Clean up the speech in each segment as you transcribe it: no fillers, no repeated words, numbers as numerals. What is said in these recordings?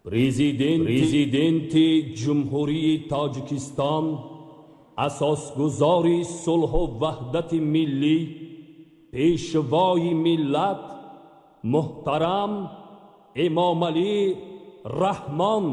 Президенти Ҷумҳурии Тоҷикистон, асосгузори сулҳу ваҳдати миллӣ, пешвои миллат муҳтарам Эмомалӣ Раҳмон.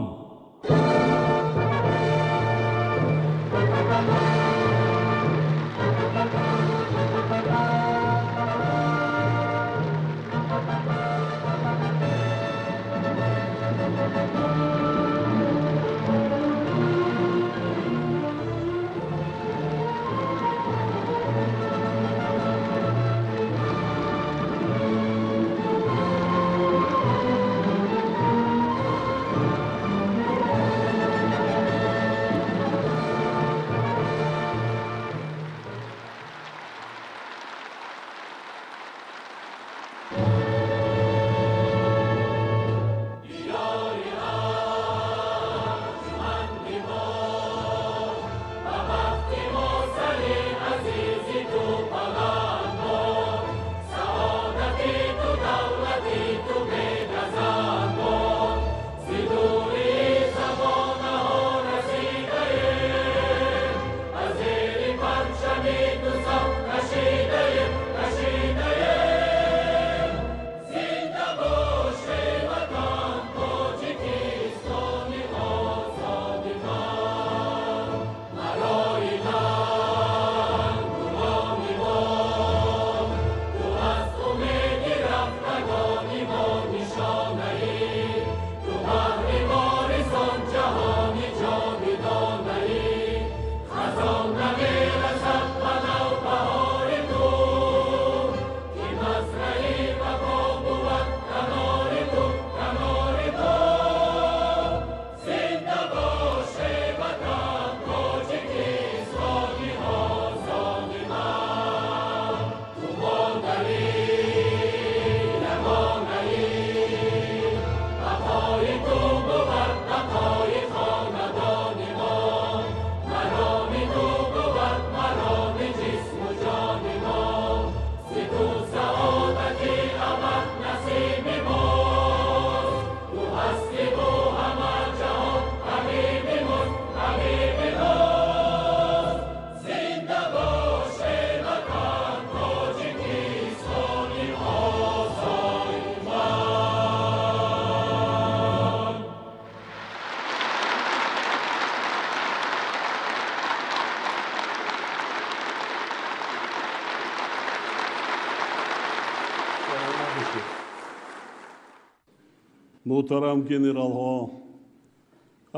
Муҳтарам генералҳо,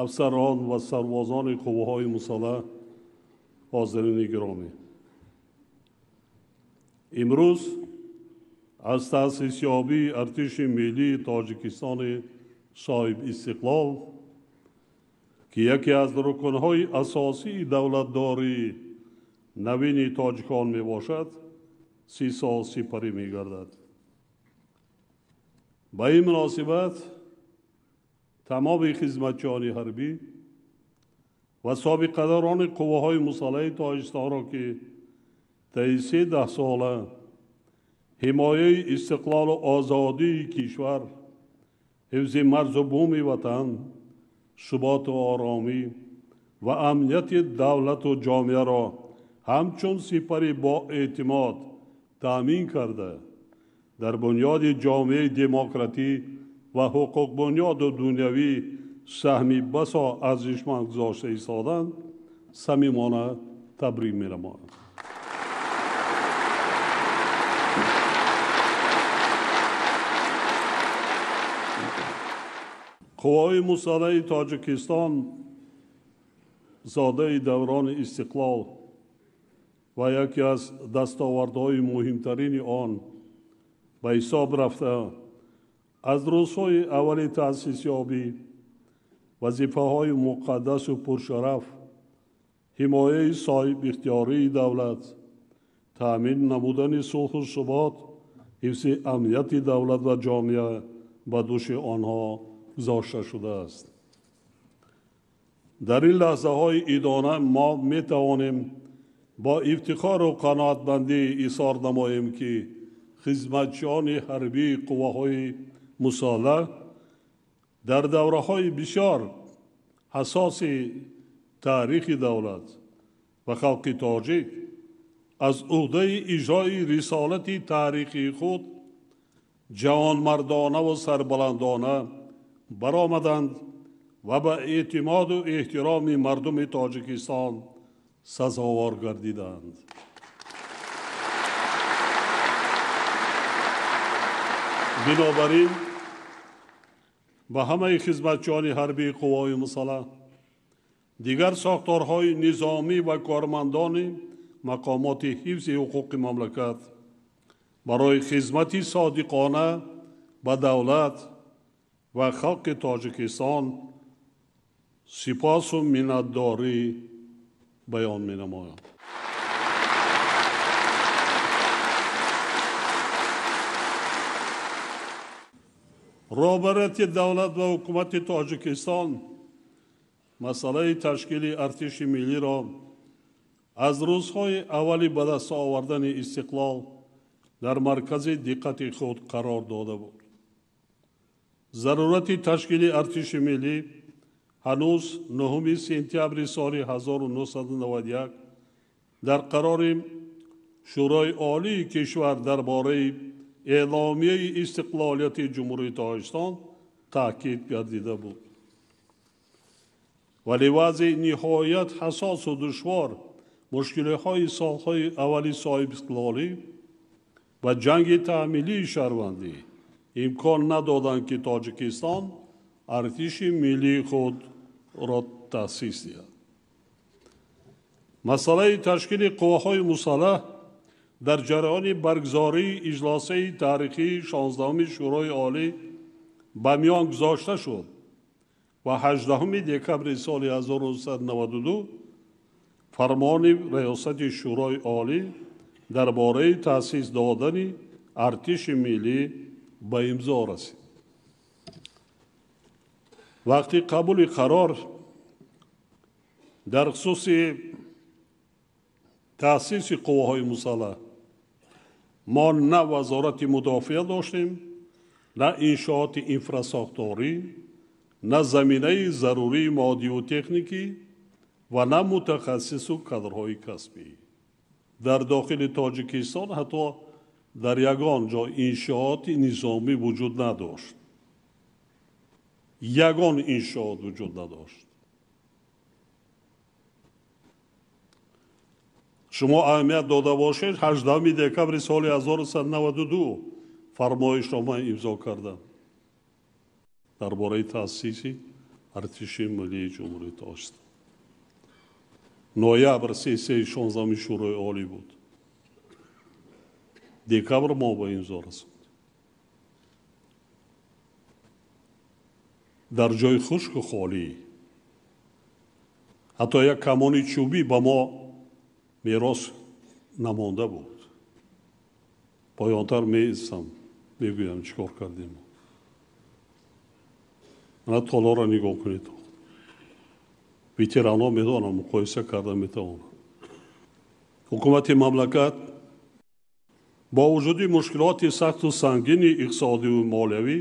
афсарон ва сарбозони қувваҳои мусаллаҳ, ҳозирини гиромӣ, имрӯз аз таъсисёбии Артиши Миллии Тоҷикистони соҳибистиқлол, ки яке аз рукнҳои асосии давлатдории навини тоҷикон мебошад, 30 сол сипарӣ мегардад. Ба ин муносибат тамоми хизматчиёни ҳарбӣ ва собиқадорони қувваҳои мусаллаҳи Тоҷикистонро, ки таи 13 сола ҳимояи истиқлолу озодии кишвар, ҳифзи марзу буми ватан, суботу оромӣ ва амнияти давлату ҷомеаро ҳамчун сипари боэътимод таъмин карда, дар бунёди ҷомеаи демократӣ ва ҳуқуқбунёду дунявӣ саҳми басо арзишманд гузошта истоданд, самимона табрик менамоям. Қувваҳои мусаллаҳи Тоҷикистон зодаи даврони истиқлол ва яке аз дастовардҳои муҳимтарини он ба ҳисоб рафта, аз рӯзҳои аввали таъсисёбӣ вазифаҳои муқаддасу пуршараф, ҳимояи соҳибихтиёрии давлат, таъмин намудани сулҳу субот, ҳифзи амнияти давлат ва ҷомеа ба дӯши онҳо гузошта шудааст. Дар ин лаҳзаҳои идона мо метавонем бо ифтихору қаноатмандӣ изҳор намоем, ки хизматчиёни ҳарбии қувваҳои мусаллаҳ Дар давраҳои бисёр ҳассоси таърихи давлат ва халқи тоҷик аз уҳдаи иҷрои рисолати таърихии худ ҷавонмардона ва сарбаландона баромаданд ва ба эътимоду эҳтироми мардуми Тоҷикистон сазовор гардиданд. Бинобар ин ба ҳамаи хизматчиёни ҳарбии қувваҳои мусаллаҳ, дигар сохторҳои низомӣ ва кормандони мақомоти ҳифзи ҳуқуқи мамлакат барои хизмати содиқона ба давлат ва халқи Тоҷикистон сипосу миннатдорӣ баён менамоям. Роҳбарияти давлат ва ҳукумати Тоҷикистон масъалаи ташкили артиши миллиро аз рӯзҳои аввали ба даст овардани истиқлол дар маркази диққати худ қарор дода буд. Зарурати ташкили артиши миллӣ ҳанӯз 9 сентябри соли 1991 дар қарори Шӯрои Олии кишвар дар бораи эъломияи истиқлолияти Ҷумҳурии Тоҷикистон таъкид гардида буд. Вале вазъи ниҳоят ҳассосу душвор, мушкилиҳои солҳои аввали соҳибистиқлолӣ ва ҷанги таъмилии шаҳрвандӣ имкон надоданд, ки Тоҷикистон артиши миллии худро таъсис диҳад. Масъалаи ташкили қувваҳои мусаллаҳ дар ҷараёни баргузории иҷлосаи таърихии 16-уми Шӯрои Олӣ ба миён гузошта шуд ва 18 декабри соли 1992 фармони Раёсати Шӯрои Олӣ дар бораи таъсис додани артиши миллӣ ба имзо расид. Вақти қабули қарор дар хусуси таъсиси қувваҳои мусаллаҳ мо на вазорати мудофиа доштем, на иншооти инфрасохторӣ, на заминаи зарурии моддиву техникӣ ва на мутахассису кадрҳои касбӣ. Дар дохили Тоҷикистон ҳатто дар ягон ҷо иншооти низомӣ вуҷуд надошт. Ягон иншоот вуҷуд надошт. Шумо аҳамият дода бошед, 18 декабри соли 1992 фармоишро ман имзо кардам дар бораи таъсиси артиши миллии Ҷумҳурии Тоҷикистон. Ноябр сессияи 16-уми Шӯрои Олӣ буд. Декабр мо ба имзо расонд. Дар ҷои хушку холӣ ҳатто як камони чӯбӣ ба мо мерос намонда буд. Поёнтар меистам, мегӯям чӣ кор кардем. Мана толорро нигоҳ кунед. Ветеранҳо медонам, муқоиса карда метавонам. Ҳукумати мамлакат бо вуҷуди мушкилоти сахту сангини иқтисодиву молиявӣ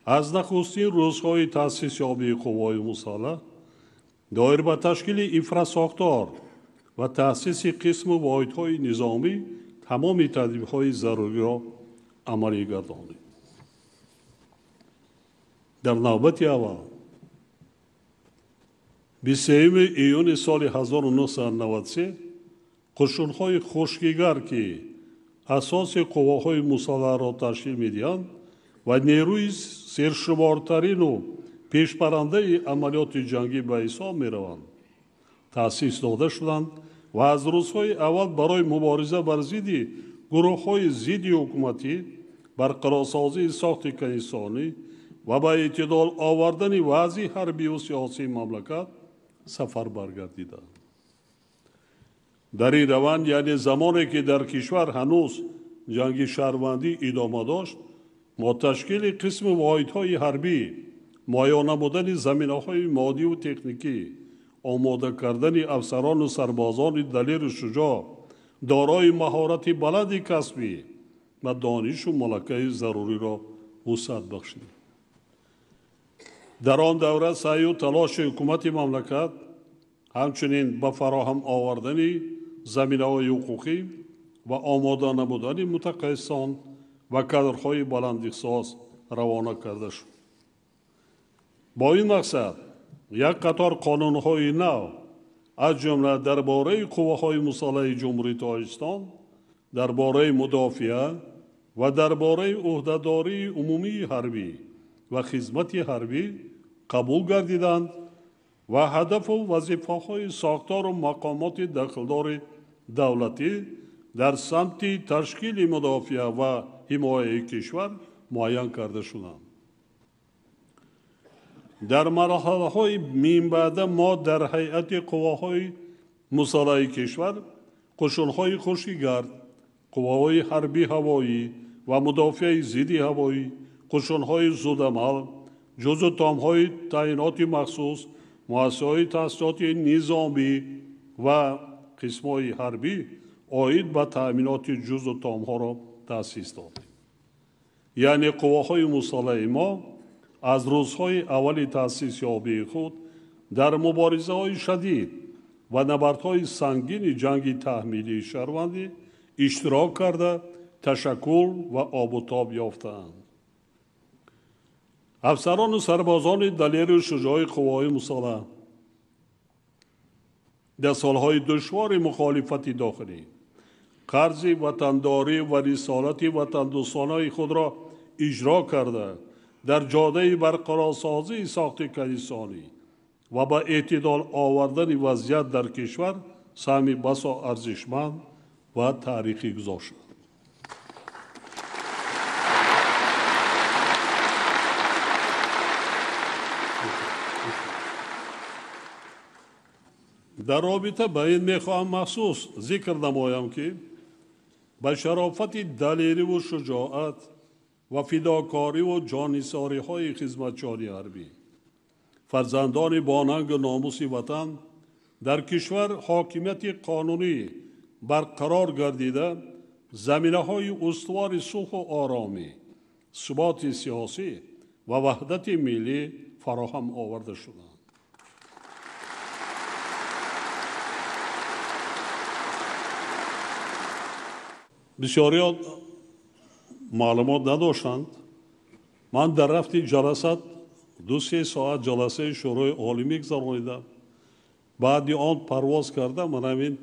аз нахустин рӯзҳои таъсисёбии қувваҳои мусаллаҳ доир ба ташкили инфрасохтор ва таъсиси қисму воҳидҳои низомӣ тамоми тадбирҳои заруриро амалӣ гардонид. Дар навбати аввал 23 июни соли 1993 қушунҳои хушкигар, ки асоси қувваҳои мусаллаҳро ташкил медиҳанд ва нерӯи сершумортарину пешбарандаи амалиёти ҷангӣ ба ҳисоб мераванд, таъсис дода шуданд ва аз рӯзҳои аввал барои мубориза бар зидди гурӯҳҳои зидди ҳукуматӣ, барқарорсозии сохти конститутсионӣ ва ба эътидол овардани вазъи ҳарбиву сиёсии мамлакат сафар баргардиданд. Дар ин раванд, яъне замоне ки дар кишвар ҳанӯз ҷанги шаҳрвандӣ идома дошт, мо ташкили қисми воҳидҳои ҳарбӣ, муайян намудани заминаҳои моддиву техникӣ, омода кардани афсарону сарбозони далеру шуҷоъ, дорои маҳорати баланди касбӣ ва донишу малакаи заруриро вусъат бахшидем. Дар он давра саъю талоши ҳукумати мамлакат ҳамчунин ба фароҳам овардани заминаҳои ҳуқуқӣ ва омода намудани мутахассисон ва кадрҳои баландихтисос равона карда шуд. Бо ин мақсад як қатор қонунҳои нав, аз ҷумла дар бораи қувваҳои мусаллаҳи Ҷумҳурии Тоҷикистон, дар бораи мудофиа ва дар бораи ӯҳдадории умумии ҳарбӣ ва хизмати ҳарбӣ қабул гардиданд ва ҳадафу вазифаҳои сохтору мақомоти дахлдори давлатӣ дар самти ташкили мудофиа ва ҳимояи кишвар муайян карда шуданд. Дар марҳалаҳои минбаъда мо дар ҳайати қувваҳои мусаллаҳи кишвар қушунҳои хушкигард, қувваҳои ҳарбии ҳавоӣ ва мудофиаи зидди ҳавоӣ, қушунҳои зудамал, ҷузъу томҳои таъиноти махсус, муассисаҳои таҳсилоти низомӣ ва қисмҳои ҳарбӣ оид ба таъминоти ҷузъу томҳоро таъсис додем. Яъне қувваҳои мусаллаҳи мо аз рӯзҳои аввали таъсисёбии худ дар муборизаҳои шадид ва набардҳои сангини ҷанги таҳмилии шаҳрвандӣ иштирок карда, ташаккул ва обутоб ёфтаанд. Афсарону сарбозони далеру шуҷои қувваҳои мусаллаҳ дар солҳои душвори мухолифати дохилӣ қарзи ватандорӣ ва рисолати ватандӯстонаи худро иҷро карда, дар ҷодаи барқарорсозии сохти конститутсионӣ ва ба эътидол овардани вазъият дар кишвар саҳми басо арзишманд ва таърихӣ гузоштанд. Дар робита ба ин мехоҳам махсус зикр намоям, ки ба шарофати далериву шуҷоат ва фидокориву ҷоннисориҳои хизматчиёни ҳарбӣ, фарзандони бонангу номуси ватан дар кишвар ҳокимияти қонунӣ барқарор гардида, заминаҳои устувори сулҳу оромӣ, суботи сиёсӣ ва ваҳдати миллӣ фароҳам оварда шуданд. Бисёриён маълумот надоштанд. Ман дар рафти ҷаласа 2-3 соат ҷаласаи Шӯрои Олӣ мегузаронидам. Баъди он парвоз карда ман ҳамин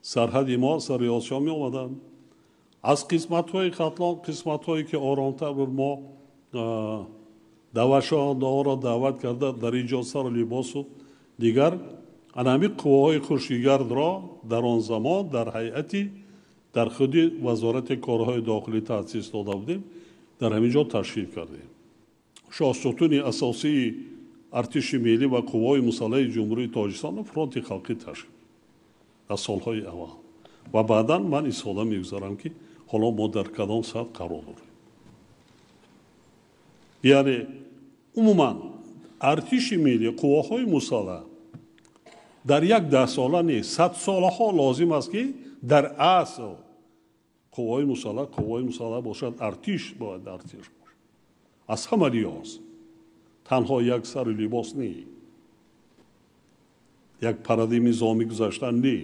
сарҳади мо Сариосиё меомадам. Аз қисматҳои Хатлон, қисматҳое ки оромтар буд, мо даъватшавандаҳоро даъват карда дар ин ҷо сару либосу дигар ана ҳамин қувваҳои хушкигардро дар он замон дар ҳайати дар худи вазорати корҳои дохилӣ таъсис дода будем, дар ҳамин ҷо ташкил кардем. Шоҳсутуни асосии артиши миллӣ ва қувваҳои мусаллаҳи Ҷумҳурии Тоҷикистонро фронти халқӣ ташкил дар солҳои аввал. Ва баъдан ман истифода мегузарам, ки ҳоло мо дар кадом сатҳ қарор дорем. Яъне умуман артиши миллӣ, қувваҳои мусаллаҳ дар як даҳсола нест, садсолаҳо лозим аст, ки дар асл қувваҳои мусаллаҳ бошад, артиш бояд артиш бошад. Аз ҳама лиҳоз танҳо як сару либос не, як паради низомӣ гузаштан не,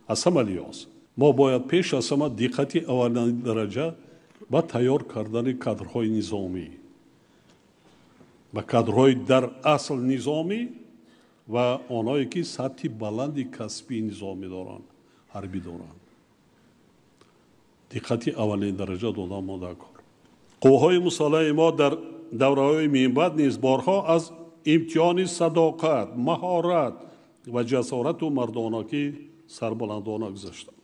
аз ҳама лиҳоз мо бояд пеш аз ҳама диққати аввалини дараҷа ба тайёр кардани кадрҳои низомӣ, ба кадрҳои дар асл низомӣ ва онҳое ки сатҳи баланди касбии низомӣ доранд, ҳарбӣ доранд. Диққати аввалин дараҷа додан мо дар кор. Қувваҳои мусаллаҳи мо дар давраҳои минбаъд низ борҳо аз имтиҳони садоқат, маҳорат ва ҷасорату мардонакӣ сарбаландона гузаштанд.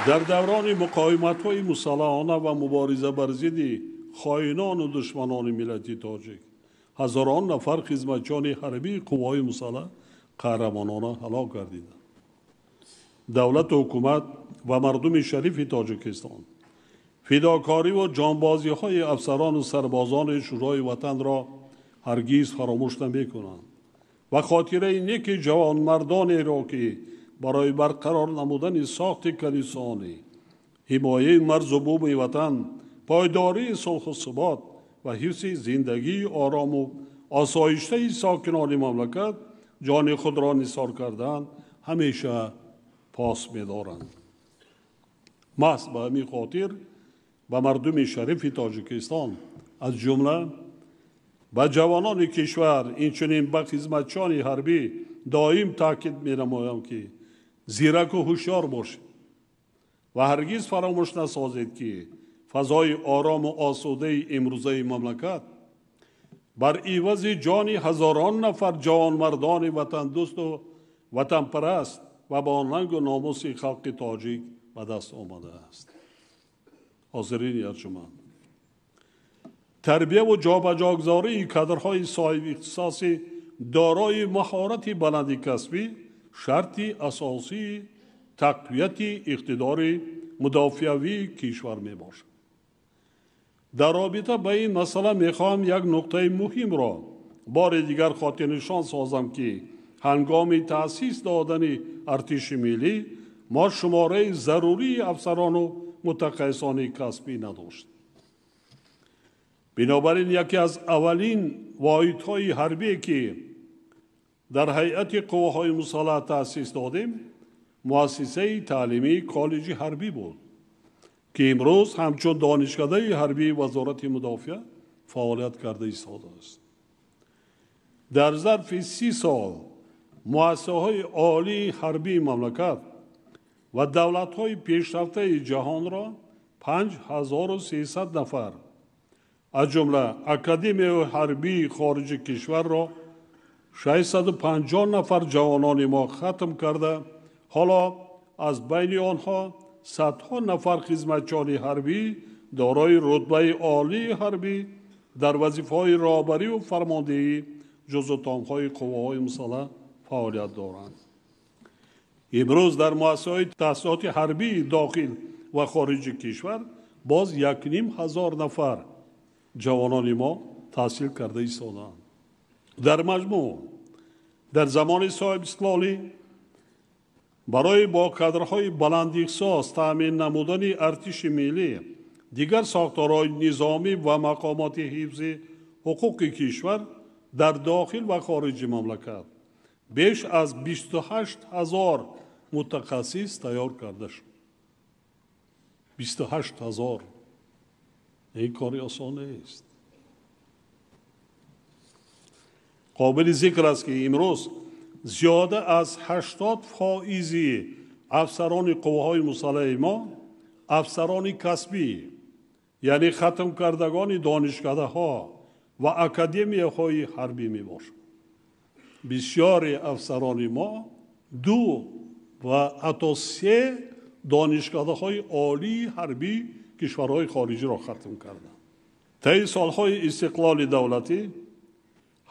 Дар даврони муқовиматҳои мусаллаҳона ва мубориза бар зидди хоинону душманони миллати тоҷик ҳазорон нафар хизматчиёни ҳарбии қувваҳои мусаллаҳ қаҳрамонона ҳалок гардиданд. Давлату ҳукумат ва мардуми шарифи Тоҷикистон фидокориву ҷонбозиҳои афсарону сарбозони Шӯрои ватанро ҳаргиз фаромӯш намекунанд ва хотираи неки ҷавонмардонеро, ки барои барқарор намудани сохти конститутсионӣ, ҳимояи марзу буми ватан Пойдории сулҳу субот ва ҳифзи зиндагии орому осоиштаи сокинони мамлакат ҷони худро нисор кардан ҳамеша пос медоранд. Маҳз ба ҳамин хотир ба мардуми шарифи Тоҷикистон, аз ҷумла ба ҷавонони кишвар, инчунин ба хизматчиёни ҳарбӣ доим таъкид менамоям, ки зираку ҳушёр бошед ва ҳаргиз фаромӯш насозед, ки фазои орому осудаи имрӯзаи мамлакат бар ивази ҷони ҳазорон нафар ҷавонмардони ватандӯсту ватанпараст ва бо нангу номуси халқи тоҷик ба даст омадааст. Ҳозирини арҷуманд, тарбияву ҷобаҷогузории кадрҳои соҳибихтисоси дорои маҳорати баланди касбӣ шарти асосии тақвияти иқтидори мудофиавии кишвар мебошад. Дар робита ба ин масъала мехоҳам як нуқтаи муҳимро бори дигар хотирнишон созам, ки ҳангоми таъсис додани артиши миллӣ мо шумораи зарурии афсарону мутахассисони касбӣ надошт. Бинобар ин яке аз аввалин воҳидҳои ҳарбие, ки дар ҳайати қувваҳои мусаллаҳ таъсис додем, муассисаи таълимии коллеҷи ҳарбӣ буд, ки имрӯз ҳамчун донишкадаи ҳарбии Вазорати мудофиа фаъолият карда истодааст. Дар зарфи 30 сол муассисаҳои олии ҳарбии мамлакат ва давлатҳои пешрафтаи ҷаҳонро 5300 нафар, аз ҷумла Академияи ҳарбии хориҷи кишварро 650 нафар ҷавонони мо хатм карда, ҳоло аз байни онҳо садҳо нафар хизматчиёни ҳарбӣ дорои рутбаи олии ҳарбӣ дар вазифаҳои роҳбарию фармондеҳӣ ҷузутомҳои қувваҳои мусаллаҳ фаъолият доранд. Имрӯз дар муассисаҳои таҳсилоти ҳарбии дохил ва хориҷи кишвар боз 1500 нафар ҷавонони мо таҳсил карда истодаанд. Дар маҷмӯъ дар замони соҳибистиқлолӣ барои бо кадрҳои баландихтисос таъмин намудани артиши миллӣ, дигар сохторҳои низомӣ ва мақомоти ҳифзи ҳуқуқи кишвар дар дохил ва хориҷи мамлакат беш аз 28 000 мутахассис тайёр карда шуд. 28 000. Ин кори осон нест. Қобили зикр аст, ки имрӯз зиёда аз 80% афсарони қувваҳои мусаллаҳи мо афсарони касбӣ, яъне хатмкардагони донишкадаҳо ва академияҳои ҳарбӣ мебошанд. Бисёри афсарони мо 2 ва ҳатто 3 донишкадаҳои олии ҳарбии кишварҳои хориҷиро хатм карданд. Таи солҳои истиқлоли давлатӣ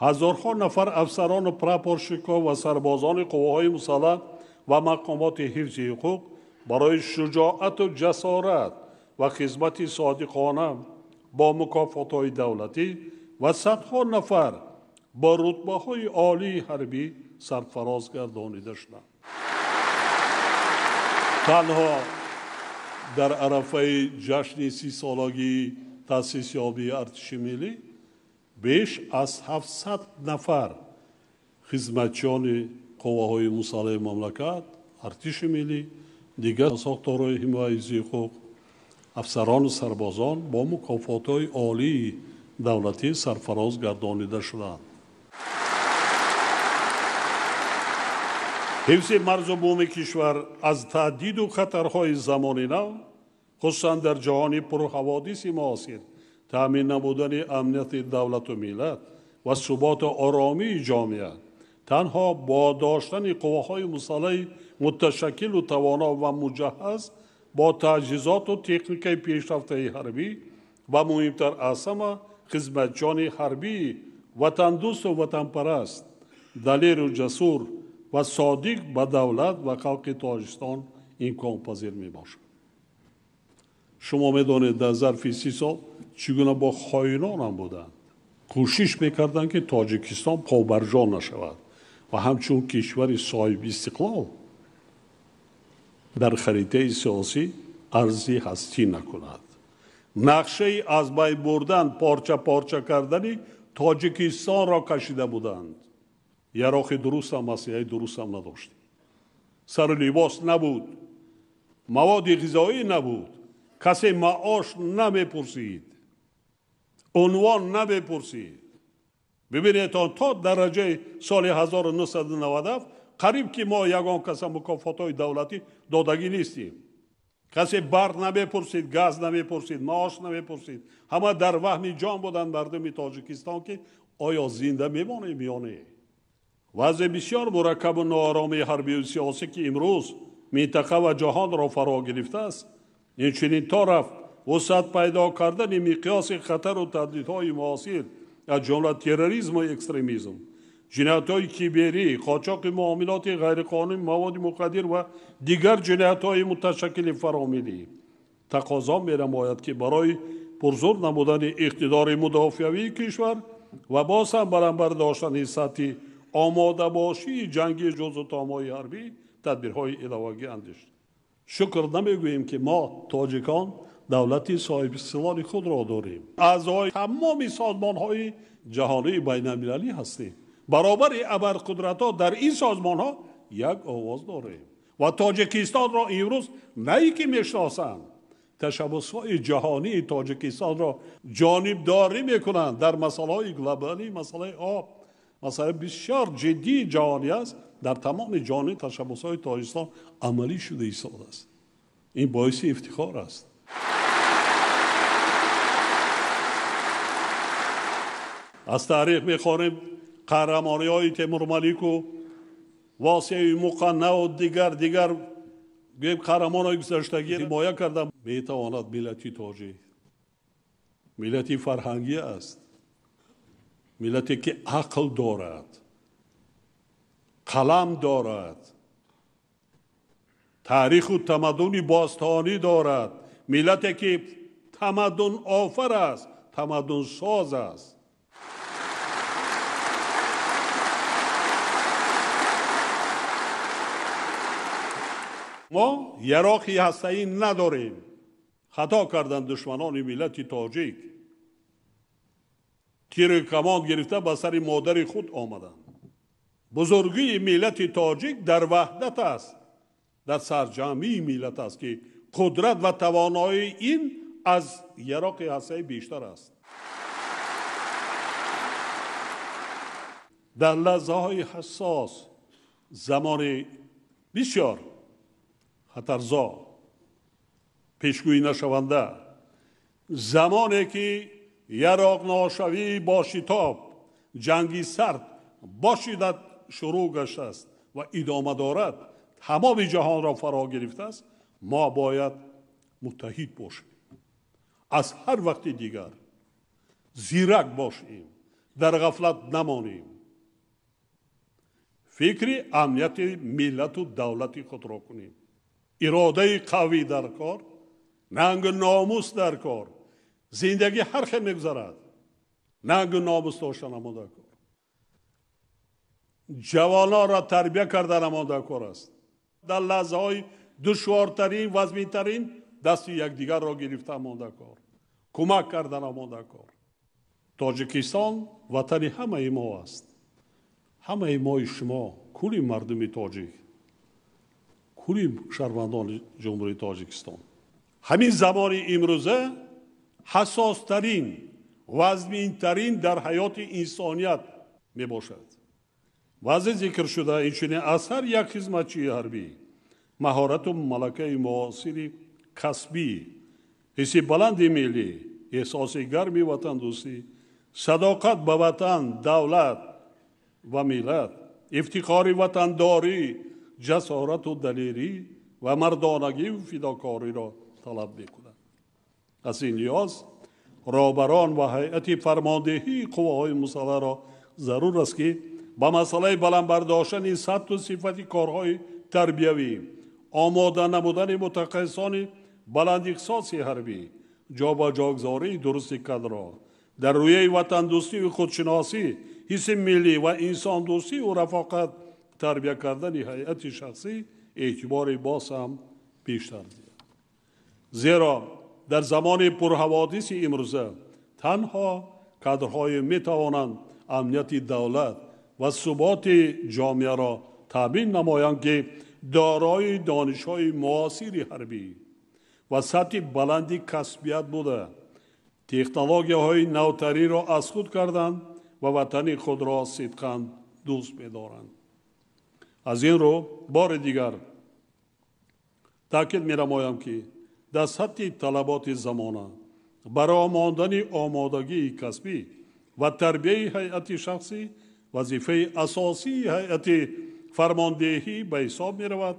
ҳазорҳо нафар афсарону прапорщикҳо ва сарбозони қувваҳои мусаллаҳ ва мақомоти ҳифзи ҳуқуқ барои шуҷоату ҷасорат ва хизмати содиқона бо мукофотҳои давлатӣ ва садҳо нафар бо рутбаҳои олии ҳарбӣ сарфароз гардонида шуданд. Танҳо дар арафаи ҷашни 30-солагии таъсисёбии артиши миллӣ беш аз 700 нафар хизматчиёни қувваҳои мусаллаҳи мамлакат, артиши миллӣ, дигар сохторҳои ҳимояи ҳуқуқ, афсарону сарбозон бо мукофотҳои олии давлатӣ сарфароз гардонида шуданд. Ҳифзи марзу буми кишвар аз таҳдиду хатарҳои замони нав, хусусан дар ҷаҳони пурҳаводиси муосир, таъмин намудани амнияти давлату миллат ва суботу оромии ҷомеа танҳо бо доштани қувваҳои мусаллаҳи муташаккилу тавоно ва муҷаҳҳаз бо таҷҳизоту техникаи пешрафтаи ҳарбӣ ва муҳимтар аз ҳама хизматчиёни ҳарбии ватандӯсту ватанпараст, далеру ҷасур ва содиқ ба давлат ва халқи Тоҷикистон имконпазир мебошад. Шумо медонед, дар зарфи 30 сол чӣ гуна бо хоинонам буданд. Кӯшиш мекарданд, ки Тоҷикистон побарҷо нашавад ва ҳамчун кишвари соҳибистиқлол дар харитаи сиёсӣ арзи ҳастӣ накунад. Нақшаи аз байн бурдан, порча-порча кардани Тоҷикистонро кашида буданд. Яроқи дурустам, аслиҳаи дурустам надоштем. Сару либос набуд, маводи ғизоӣ набуд, касе маош намепурсид, унвон намепурсид. Бибинед, то дараҷаи соли 1997 қариб ки мо ягон каса мукофотҳои давлатӣ додагӣ нестем. Касе барқ намепурсид, газ намепурсид, маош намепурсид. Ҳама дар ваҳми ҷон буданд мардуми Тоҷикистон, ки оё зинда мемонем ё не. Вазъи бисёр мураккабу нооромии ҳарбию сиёсӣ, ки имрӯз минтақа ва ҷаҳонро фаро гирифтааст, инчунин то рафт вусъат пайдо кардани миқёси хатару таҳдидҳои муосир, аз ҷумла терроризму экстремизм, ҷиноятҳои киберӣ, қочоқи муомилоти ғайриқонунии маводи муқаддир ва дигар ҷиноятҳои муташаккили фаромиллӣ тақозо менамояд, ки барои пурзур намудани иқтидори мудофиавии кишвар ва боз ҳам баланд бардоштани сатҳи омодабошии ҷанги ҷузутомҳои ҳарбӣ тадбирҳои иловагӣ андешид. Шукр намегӯем, ки мо тоҷикон давлати соҳибистиқлоли худро дорем. Аъзои тамоми созмонҳои ҷаҳонии байналмилалӣ ҳастем. Баробари абарқудратҳо дар ин созмонҳо як овоз дорем ва Тоҷикистонро имрӯз на ин ки мешиносанд, ташаббусҳои ҷаҳонии Тоҷикистонро ҷонибдорӣ мекунанд дар масъалаҳои глобалӣ, масъалаи об, масъалаи бисёр ҷиддии ҷаҳонӣ аст. Дар тамоми ҷаҳонӣ ташаббусҳои Тоҷикистон амалӣ шуда истодааст. Ин боиси ифтихор аст. Аз таърих мехонем қаҳрамониҳои Темурмалику, Восеи Муқаннаву дигар қаҳрамонҳои гузаштагӣ ҳимоя карда метавонад. Миллати тоҷик миллати фарҳангӣ аст, миллате ки ақл дорад, қалам дорад, таъриху тамаддуни бостонӣ дорад, миллате ки тамаддунофар аст, тамаддунсоз аст. Мо яроқи ҳастаӣ надорем. Хато карданд душманони миллати тоҷик. Тиру камон гирифта ба сари модари худ омаданд. Бузургии миллати тоҷик дар ваҳдат аст, дар сарҷамъии миллат аст, ки қудрат ва тавоноии ин аз яроқи ҳастаӣ бештар аст. Дар лаҳзаҳои ҳассос, замони бисёр хатарзо, пешгӯӣ нашаванда, замоне ки яроқношавӣ бо шитоб, ҷанги сард бо шиддат шурӯъ гаштааст ва идома дорад, тамоми ҷаҳонро фаро гирифтааст, мо бояд муттаҳид бошем. Аз ҳар вақти дигар зирак бошем, дар ғафлат намонем. Фикри амнияти миллату давлати худро кунем. Иродаи қавӣ дар кор, нангу номус дар кор. Зиндагӣ ҳар хел мегузарад, нангу номус доштан дар кор. Ҷавононро тарбия кардан дар кор аст. Дар лаҳзаҳои душвортарин, вазминтарин дасти якдигарро гирифтан дар кор, кӯмак кардан дар кор. Тоҷикистон ватани ҳамаи мо аст. Ҳамаи мои шумо, кулли мардуми тоҷик, кулли шаҳрвандони Ҷумҳурии Тоҷикистон. Ҳамин замони имрӯза ҳассостарин, вазминтарин дар ҳаёти инсоният мебошад. Вазъи зикршуда инчунин аз ҳар як хизматчии ҳарбӣ маҳорату малакаи муосири касбӣ, ҳисси баланди миллӣ, эҳсоси гарми ватандӯстӣ, садоқат ба ватан, давлат ва миллат, ифтихори ватандорӣ, ҷасорату далерӣ ва мардонагию фидокориро талаб мекунад. Аз ин лиҳоз роҳбарон ва ҳайати фармондеҳии қувваҳои мусаллаҳро зарур аст, ки ба масъалаи баланд бардоштани сатҳу сифати корҳои тарбиявӣ, омода намудани мутахассисони баландихтисоси ҳарбӣ, ҷобаҷогузории дурусти кадрҳо, дар рӯяи ватандӯстию худшиносӣ, ҳисси миллӣ ва инсондӯстию рафоқат тарбия кардани ҳайати шахсӣ эътибори боз ҳам бештар диҳад. Зеро Дар замони пурҳаводиси имрӯза танҳо кадрҳое метавонанд амнияти давлат ва суботи ҷомеаро таъмин намоянд, ки дорои донишҳои муосири ҳарбӣ ва сатҳи баланди касбият буда, технологияҳои навтариро аз худ карданд ва ватани худро сидқан дӯст медоранд. Аз ин рӯ бори дигар таъкид менамоям, ки дар сатҳи талаботи замона баромондани омодагии касбӣ ва тарбияи ҳайати шахсӣ вазифаи асосии ҳайати фармондеҳӣ ба ҳисоб меравад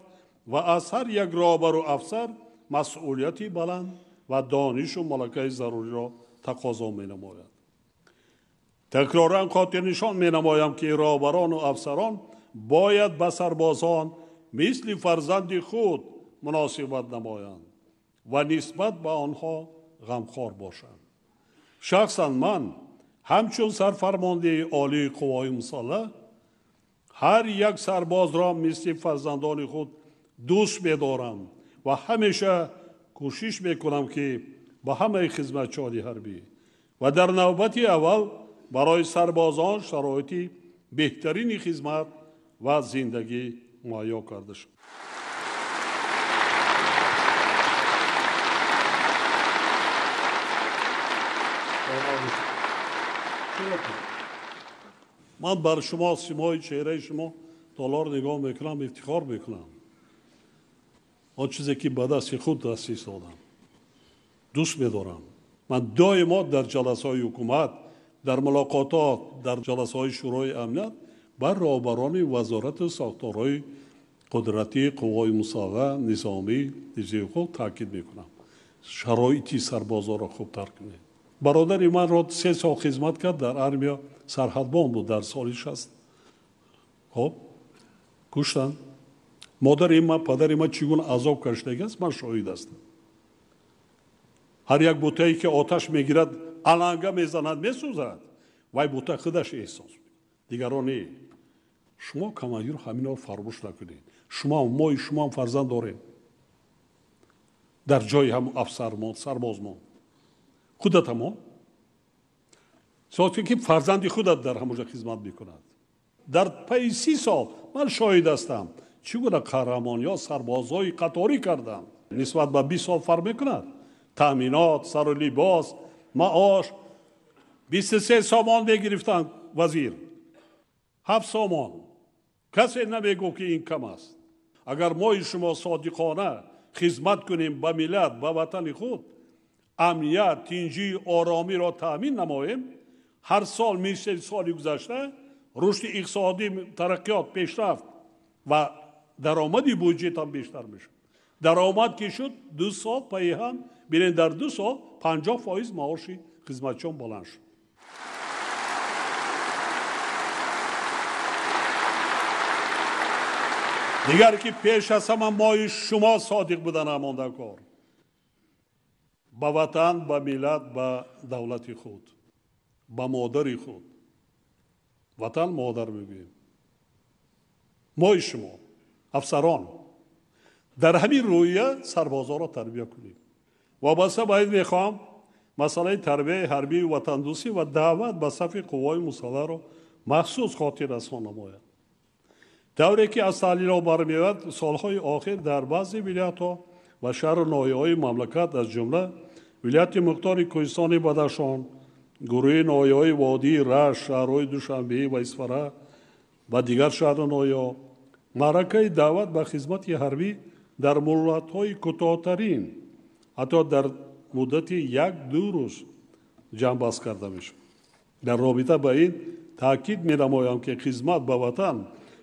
ва аз ҳар як роҳбару афсар масъулияти баланд ва донишу малакаи заруриро тақозо менамояд. Такроран хотирнишон менамоям, ки роҳбарону афсарон бояд ба сарбозон мисли фарзанди худ муносибат намоянд ва нисбат ба онҳо ғамхор бошанд. Шахсан ман ҳамчун сарфармондеҳи олии қувваҳои мусаллаҳ ҳар як сарбозро мисли фарзандони худ дӯст медорам ва ҳамеша кӯшиш мекунам, ки ба ҳамаи хизматчиёни ҳарбӣ ва дар навбати аввал барои сарбозон шароити беҳтарини хизмат ва зиндагӣ муҳайё карда шавад. Ман бар шумо, симои чеҳраи шумо доллар нигоҳ мекунам, ифтихор мекунам. Он чизе ки ба дасти худ даст истодам, дӯст медорам. Ман доимо дар ҷаласаҳои ҳукумат, дар мулоқотот, дар ҷаласаҳои шӯрои амният бар роҳбарони вазорату сохторҳои қудратии қувваҳои мусаллаҳ, низомӣ, ҳифзи ҳуқуқ таъкид мекунам. Шароити сарбозоро хубтар кунед. Бародари манро 3 сол хизмат кард дар армия, сарҳадбон буд дар соли 60. Хоб, куштанд. Модари ман, падари ман чӣ гуна азоб кашидагиаст, ман шоҳид ҳастам. Ҳар як бутае ки оташ мегирад, аланга мезанад, месӯзад, вай бута худаш эҳсос мекунад, дигарон не. Шумо командир ҳаминро фаромӯш накунед. Шумо, мои шумоам фарзанд дорем. Дар ҷои ҳам афсармон, сарбозмон. Худатамон соате ки фарзанди худат дар ҳамонҷо хизмат мекунад. Дар пайи 30 сол ман шоҳид ҳастам, чӣ гуна қаҳрамон ё сарбозҳои қаторӣ кардам. Нисбат ба 20 сол фарқ мекунад. Таъминот, сару либос, маош 23 сомон мегирифтанд вазир, 7 сомон. Касе намегӯ ки ин кам аст. Агар мои шумо содиқона хизмат кунем ба миллат, ба ватани худ, амният, тинҷӣ, оромиро таъмин намоем, ҳар сол мисли соли гузашта рушди иқтисодӣ, тараққиёт, пешрафт ва даромади буҷет ҳам бештар мешавад. Даромад ки шуд 2 сол пайи ҳам, бинед, дар 2 сол 50% маоши хизматчиён баланд шуд. Дигар ки пеш аз ҳама мои шумо содиқ будан ҳамонда кор ба ватан, ба миллат, ба давлати худ, ба модари худ. Ватан модар мегӯем. Мои шумо афсарон дар ҳамин рӯя сарбозоро тарбия кунем. Вобаста ба ин мехоҳам масъалаи тарбияи ҳарбии ватандӯстӣ ва даъват ба сафи қувваҳои мусаллаҳро махсус хотиррасон намояд. Давре ки аз таҳлилҳо бармеояд, солҳои охир дар баъзе вилоятҳо ва шаҳру ноҳияҳои мамлакат, аз ҷумла вилояти мухтори Кӯҳистони Бадахшон, гурӯҳи ноҳияҳои водии Рашт, шаҳрҳои Душанбе ва Исфара ва дигар шаҳру ноҳияҳо, маъракаи даъват ба хизмати ҳарбӣ дар муҳлатҳои кӯтоҳтарин, ҳатто дар муддати 1-2 рӯз ҷамъбаст карда мешавад. Дар робита ба ин таъкид менамоям, ки хизмат ба ватан,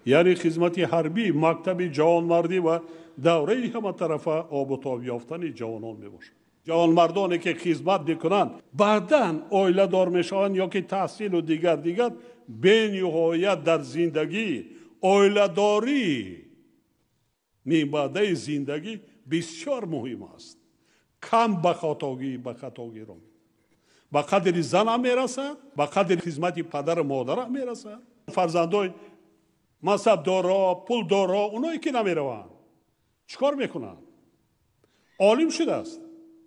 яъне хизмати ҳарбӣ, мактаби ҷавонмардӣ ва давраи ҳаматарафа обутоб ёфтани ҷавонон мебошад. Ҷавонмардоне ки хизмат мекунанд, баъдан оиладор мешаванд ё ки таҳсилу дигар бениҳоят дар зиндагӣ, оиладорӣ минбаъдаи зиндагӣ бисёр муҳим аст. Кам ба хатогиро ба қадри занам мерасад, ба қадри хизмати падару модарам мерасад. Фарзандои мансабдоро, пулдоро, оное ки намераванд, чӣ кор мекунанд? Олим шудааст,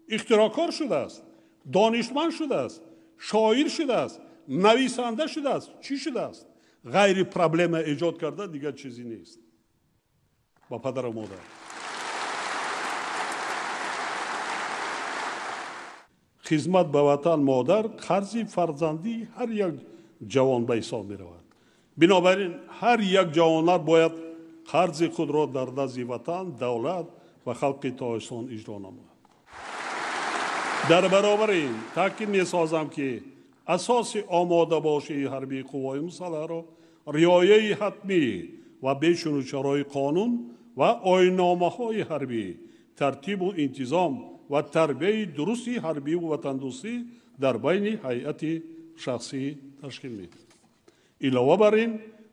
Ихтироъкор шудааст, донишманд шудааст, шоир шудааст, нависанда шудааст, чӣ шудааст? Ғайри проблема эҷод карда дигар чизе нест. Ба падару модар. Хизмат ба ватан модар қарзи фарзандии ҳар як ҷавон ба ҳисоб меравад. Бинобар ин ҳар як ҷавонар бояд қарзи худро дар назди ватан, давлат ва халқи Тоҷикистон иҷро намояд. Дар баробари ин таъкид месозам, ки асоси омодабошии ҳарбии қувваҳои мусаллаҳро риояи ҳатмӣ ва бешунучарои қонун ва оинномаҳои ҳарбӣ, тартибу интизом ва тарбияи дурусти ҳарбиву ватандӯстӣ дар байни ҳайати шахсӣ ташкил медиҳад. Илова бар ин,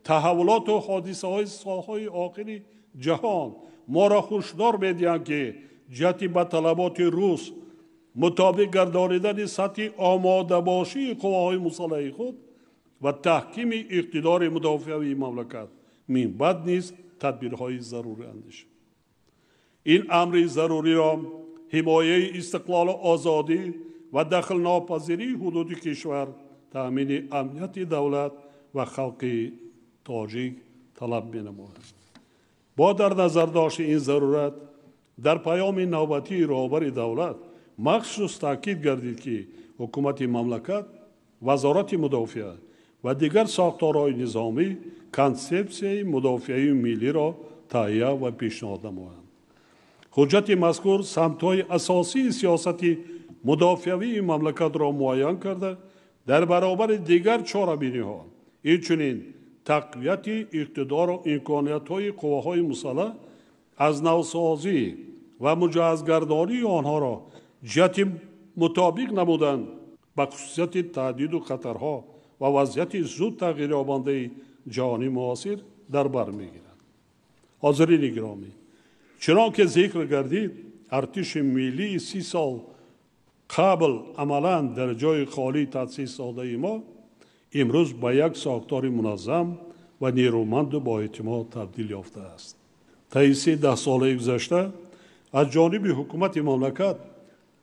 таҳаввулоту ҳодисаҳои солҳои охири ҷаҳон моро ҳушдор медиҳанд, ки ҷиҳати ба талаботи рӯз мутобиқ гардонидани сатҳи омодабошии қувваҳои мусаллаҳи худ ва таҳкими иқтидори мудофиавии мамлакат минбаъд низ тадбирҳои зарурӣ андешид. Ин амри заруриро ҳимояи истиқлолу озодӣ ва дахлнопазирии ҳудуди кишвар, таъмини амнияти давлат ва халқи тоҷик талаб менамояд. Бо дар назардошти ин зарурат дар паёми навбатии роҳбари давлат махсус таъкид гардид, ки ҳукумати мамлакат, вазорати мудофиа ва дигар сохторҳои низомӣ консепсияи мудофиаи миллиро таҳия ва пешниҳод намоянд. Ҳуҷҷати мазкур самтҳои асосии сиёсати мудофиавии мамлакатро муайян карда, дар баробари дигар чорабиниҳо инчунин тақвияти иқтидору имкониятҳои қувваҳои мусаллаҳ аз навсозӣ ва муҷаҳҳазгардонии онҳоро ҷиҳати мутобиқ намудан ба хусусияти таҳдиду хатарҳо ва вазъияти зуд тағйирёбандаи ҷаҳонии муосир дар бар мегирад. Ҳозирини гиромӣ, чунон ки зикр гардид, артиши миллии 30 сол қабл амалан дар ҷои холӣ таъсис додаи мо имрӯз ба як сохтори муназзам ва нерӯманду боэътимод табдил ёфтааст. Таи се даҳсолаи гузашта аз ҷониби ҳукумати мамлакат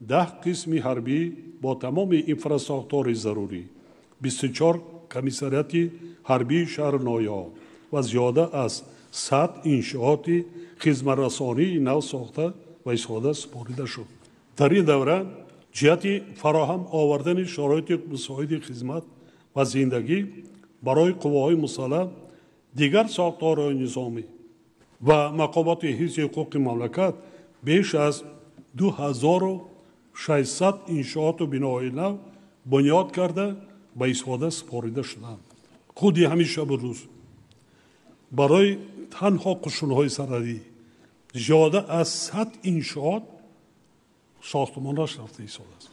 10 қисми ҳарбӣ бо тамоми инфрасохтори зарурӣ, 24 комиссариати ҳарбии шаҳру ноҳияҳо ва зиёда аз 100 иншооти хизматрасонии нав сохта ва истифода супорида шуд. Дар ин давра ҷиҳати фароҳам овардани шароити мусоиди хизмат ва зиндагӣ барои қувваҳои мусаллаҳ, дигар сохторҳои низомӣ ва мақомоти ҳифзи ҳуқуқи мамлакат беш аз 2600 иншооту биноҳои нав бунёд карда ба истифода супорида шуданд. Худи ҳамин шабу рӯз барои танҳо қушунҳои сарҳадӣ зиёда аз 100 иншоот сохтмонаш рафта истодааст.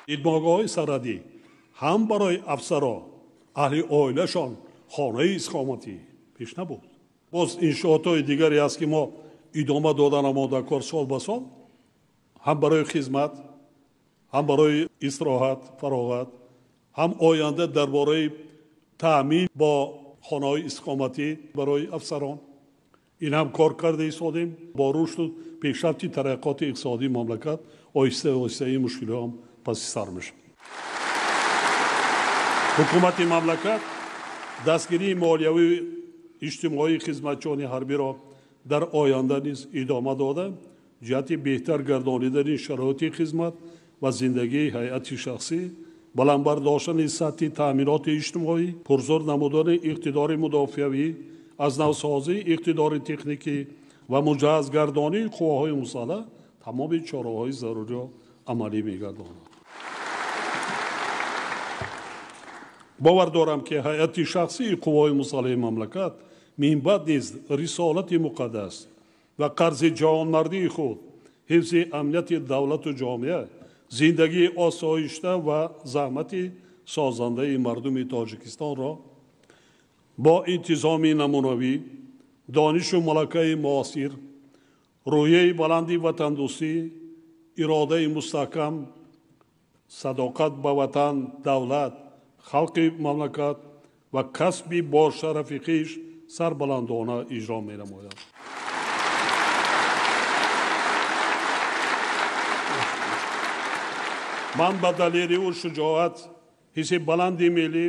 Дидбонгоҳҳои сарҳадӣ ҳам барои афсаро, аҳли оилашон хонаи истиқоматӣ пеш набуд. Боз иншоотҳои дигаре аст, ки мо идома додан омодакор сол ба сол, ҳам барои хизмат, ҳам барои истироҳат, фароғат, ҳам оянда дар бораи таъмин бо хонаҳои истиқоматӣ барои афсарон. Ин ҳам кор карда истодем. Бо рушду пешрафти тараққиёти иқтисодии мамлакат оҳиста оҳиста ин мушкилиҳо ҳам паси сар мешавад. Ҳукумати мамлакат дастгирии молиявию иҷтимоии хизматчиёни ҳарбиро дар оянда низ идома дода, ҷиҳати беҳтар гардонидани шароити хизмат ва зиндагии ҳайати шахсӣ, баланд бардоштани сатҳи таъминоти иҷтимоӣ, пурзур намудани иқтидори мудофиавӣ, аз навсозии иқтидори техникӣ ва муҷаҳҳазгардонии қувваҳои мусаллаҳ тамоми чораҳои заруриро амалӣ мегардонад. Бовар дорам, ки ҳайати шахсии қувваҳои мусаллаҳи мамлакат минбаъд низ рисолати муқаддас ва қарзи ҷавонмардии худ, ҳифзи амнияти давлату ҷомеа, зиндагии осоишта ва заҳмати созандаи мардуми Тоҷикистонро бо интизоми намунавӣ, донишу малакаи муосир, рӯҳияи баланди ватандӯстӣ, иродаи мустаҳкам, садоқат ба ватан, давлат, халқи мамлакат ва касби бошарафи хеш сарбаландона иҷро менамояд. Ман ба далериву шуҷоат, ҳисси баланди миллӣ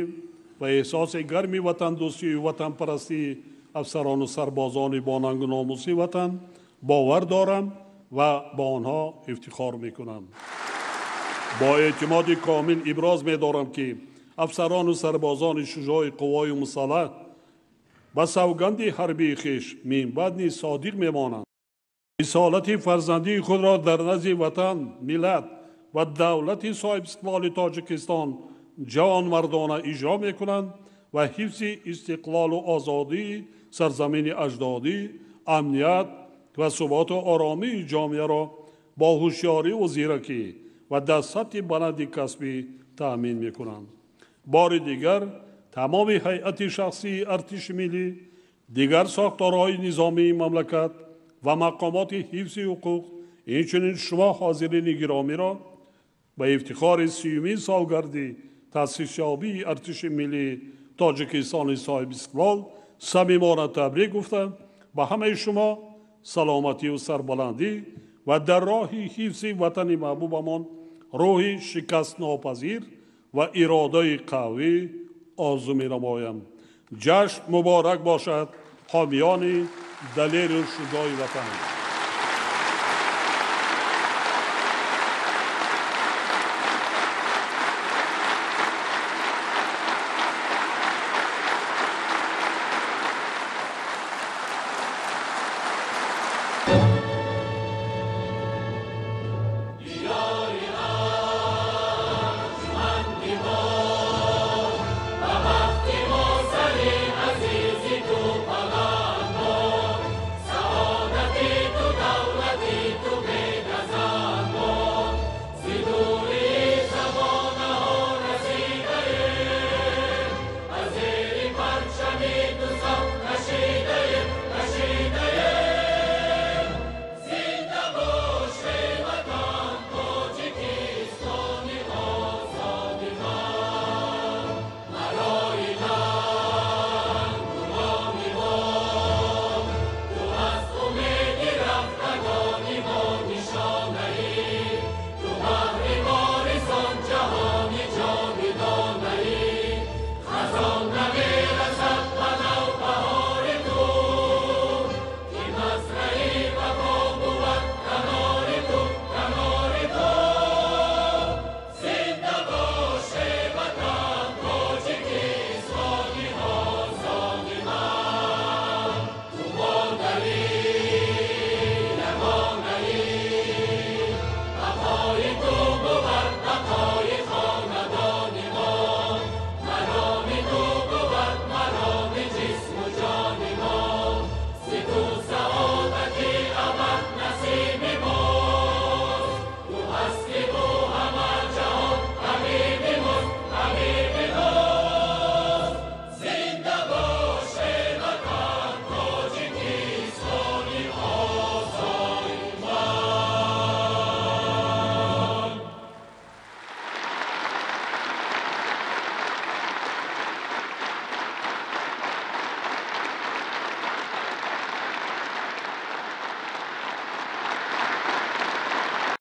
ва эҳсоси гарми ватандӯстию ватанпарастии афсарону сарбозони бонангу номуси ватан бовар дорам ва ба онҳо ифтихор мекунам. Бо эътимоди комил иброз медорам, ки афсарону сарбозони шуҷои қуввои мусаллаҳ ба савганди ҳарбии хеш минбаъд низ содиқ мемонанд, рисолати фарзандии худро дар назди ватан, миллат ва давлати соҳибистиқлоли Тоҷикистон ҷавонмардона иҷро мекунанд ва ҳифзи истиқлолу озодии сарзамини аҷдодӣ, амният ва суботу оромии ҷомеаро бо ҳушёриву зиракӣ ва дар сатҳи баланди касбӣ таъмин мекунанд. Бори дигар тамоми ҳайати шахсии артиши миллӣ, дигар сохторҳои низомии мамлакат ва мақомоти ҳифзи ҳуқуқ, инчунин шумо ҳозирини гиромиро ба ифтихори 30-юмин солгарди таъсисёбии артиши миллии Тоҷикистони соҳибистиқлол самимона табрик гуфта, ба ҳамаи шумо саломатию сарбаландӣ ва дар роҳи ҳифзи ватани маҳбубамон рӯҳи шикастнопазир ва иродаи қавӣ орзу менамоям. Ҷашн муборак бошад, ҳомиёни далеру шуҷои ватан!